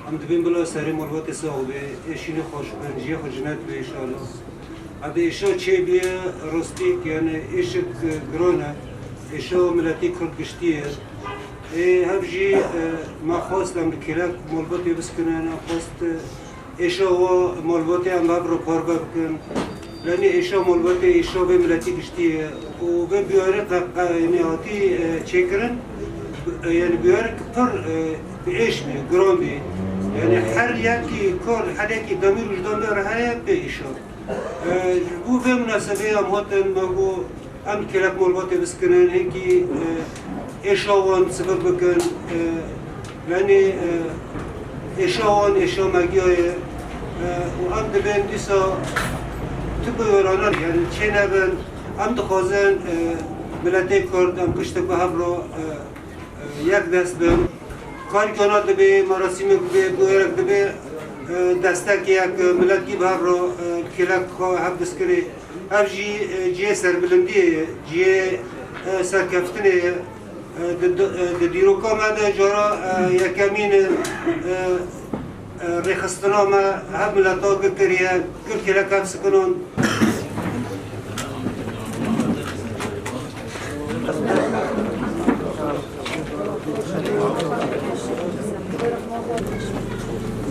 Em dibên bila serê malbatê sax be, êşînê xweş bin, ciyê xwe cinet be înşallah. Edê êşa çê bîye rastîk yanî êşek giran e, êşa miletê Kurd giştî ye. Ê hev jî me xwest em li kêlek malbatê bisekinin, em xwest êşa wa malbatê em hev re parve bikin. Lenê êşa malbatê êşa vê miletî giştî ye û vê bûyerê yanî hatî çêkirin yanî bûyerek pir bi êş bî, giran bî. Yanî her yekî kar, her yekî demîr wijdan bê re heye pê êşa. Ji bo vê münasebeyê em hatin me got em kêlek malbatê bisekinin hinkî êşa wan sivik bikin. Lenê êşa wan êşa me giya ye û em dibên dîsa tu bûyerana yani çê nebin em dixwazin miletê Kurd em giştik bi hev re yek dest bin. Karîkana dibe, merasîmek dibe, bûyerek dibe destek yek miletkî bi hev re kêlek xwe hev diskirê. Ev jî cihê serbilindiyê ye, cihê serkeftinê ye. Di dîroka me de cara yekemîn rêxistina me hev mileta kiriye, kir kêlek hev sekinan.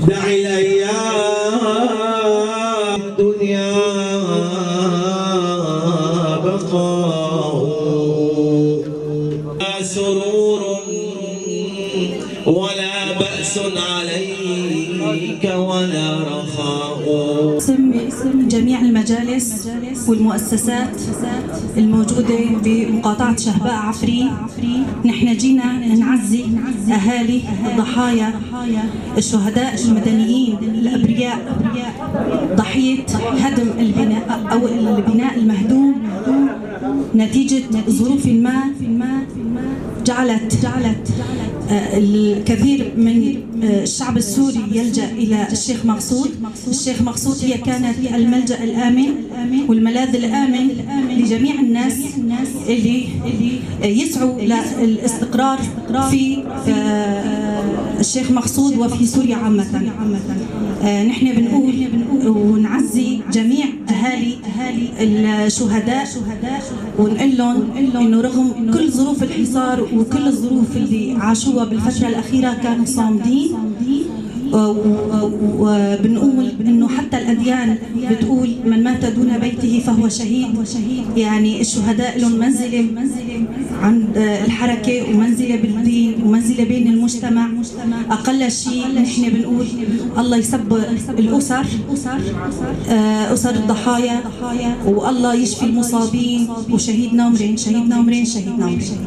دع الأيام الدنيا بقاء لا سرور ولا بأس عليك ولا رخاء. باسم جميع المجالس والمؤسسات الموجودة بمقاطعة شهباء عفرين، نحن جينا نعزي أهالي الضحايا الشهداء المدنيين الأبرياء ضحية هدم البناء أو البناء المهدوم نتيجة ظروف ما جعلت الكثير من الشعب السوري يلجأ إلى الشيخ مقصود. الشيخ مقصود هي كانت الملجأ الآمن والملاذ الآمن لجميع الناس اللي يسعوا للاستقرار في الشيخ مقصود وفي سوريا عامة. نحن بنقول ونعزي جميع أهالي الشهداء ونقول لهم إنه رغم كل ظروف الحصار وكل الظروف اللي عاشوها بالفترة الأخيرة كانوا صامدين، وبنقول إنه حتى الأديان بتقول من مات دون بيته فهو شهيد. يعني الشهداء لهم منزلة عند الحركة ومنزلة بالدين ومنزلة بين المجتمع. أقل شيء نحن بنقول الله يصبر الأسر، أسر الضحايا، والله يشفي المصابين، وشهيدنا عمرين، شهيدنا عمرين، شهيدنا عمرين.